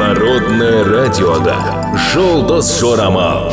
Народное радиода «Жұлдыз жорамал».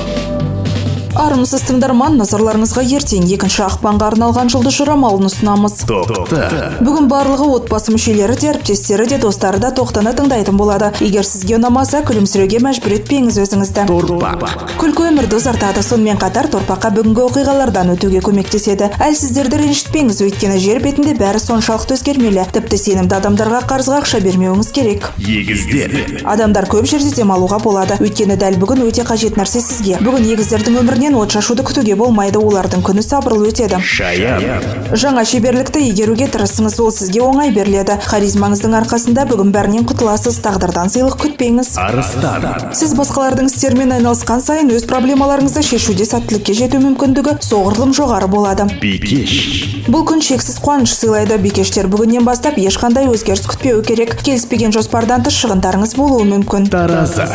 Армысыз, тыңдарман! Назарларыңызға ертең, 2 ақпанға арналған жұлдыз жорамалын ұсынамыз. Тоқты. Бүгін барлығы, отбасы мүшелері де, әріптестері де, достары да тоқтыны тыңдайтын болады. Егер сізге ұнамаса, күлімсіреуге мәжбүр етпеңіз өзіңізді. Торпақ. Күлкі өмірді ұзартады. Сонымен қатар торпаққа бүгінгі оқиғалардан өтуге көмектеседі. Әлсіздерді ренжітпеңіз, өйткені жер бетінде бәрі соншалықты өзгермелі. Тіпті сенімді адамдарға қарызға ақша бермеуіңіз керек. Егіздер. Адамдар көп жерде демалуға болады, өйткені дәл бүгін өте қажет нәрсе сізге. Бүгін егіздердің өмірінен от шашуды күтуге болмайды, олардың күні сабырлы өтеді. Шаян. Жаңа шеберлікті игеруге тырысыңыз, ол сізге оңай беріледі. Харизмаңыздың арқасында бүгін бәрінен құтыласыз, тағдырдан сыйлық күтпеңіз. Арыстан. Сіз басқалардың істерімен айналысқан сайын, өз проблемаларыңызды шешуде сәттілікке жету мүмкіндігі соғұрлым жоғары болады. Бикеш. Бұл күн шексіз қуаныш сыйлайды. Бикештер бүгіннен бастап ешқандай өзгеріс күтпеуі керек. Келіспеген жоспардан тыс шығындарыңыз болуы мүмкін. Таразы.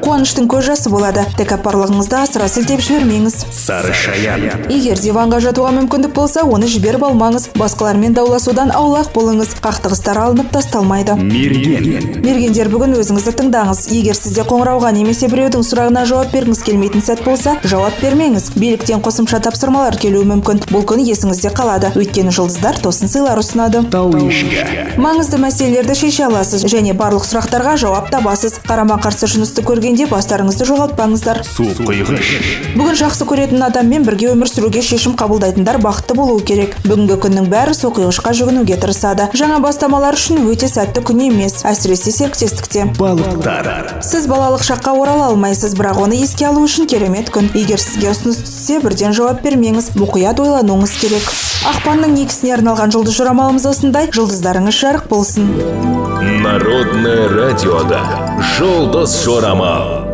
Қуаныштың көз жасы болады. Тәкаппарлығыңызды асыра сілтеп жібермеңіз. Сары шаян. Егер диванға жатуға мүмкіндік болса, оны жіберіп алмаңыз. Басқалармен дауласудан аулақ болыңыз. Қақтығыстар алынып тасталмайды. Мерген. Мергендер, бүгін өзіңізді тыңдаңыз. Егер сізде қоңырауға немесе біреудің сұрағына жауап бергіңіз келмейтін сәт болса, жауап бермеңіз. Биліктен қосымша тапсырмалар келуі мүмкін. Бұл күн есіңізде қалады, өйткені жұлдыздар тосын сыйлар ұсынады. Тау ешкі. Маңызды мәселелерді шеше аласыз және барлық сұрақтарға жауап табасыз. Қарама қарсы жынысты көргенде бастарыңызды жоғалтпаңыздар. Су құйғыш. Бүгін жақсы көретін адаммен бірге өмір сүруге шешім қабылдайтындар бақытты болуы керек. Бүгінгі күннің бәрі суқұйғышқа жүгінуге тырысады. Жаңа бастамалар үшін өте сәтті күн емес, әсіресе серіктестікте. Балықтар. Сіз балалық шаққа орала алмайсыз, бірақ оны еске алу үшін керемет күн. Егер сізге ұсыныс түссе, бірден жауап бермеңіз, мұқият ойлануыңыз керек. Ақпанның 2-сіне арналған жұлдыз жорамалымыз осындай. Жұлдыздарыңыз жарық болсын! Народное радиода «Жұлдыз жорамал».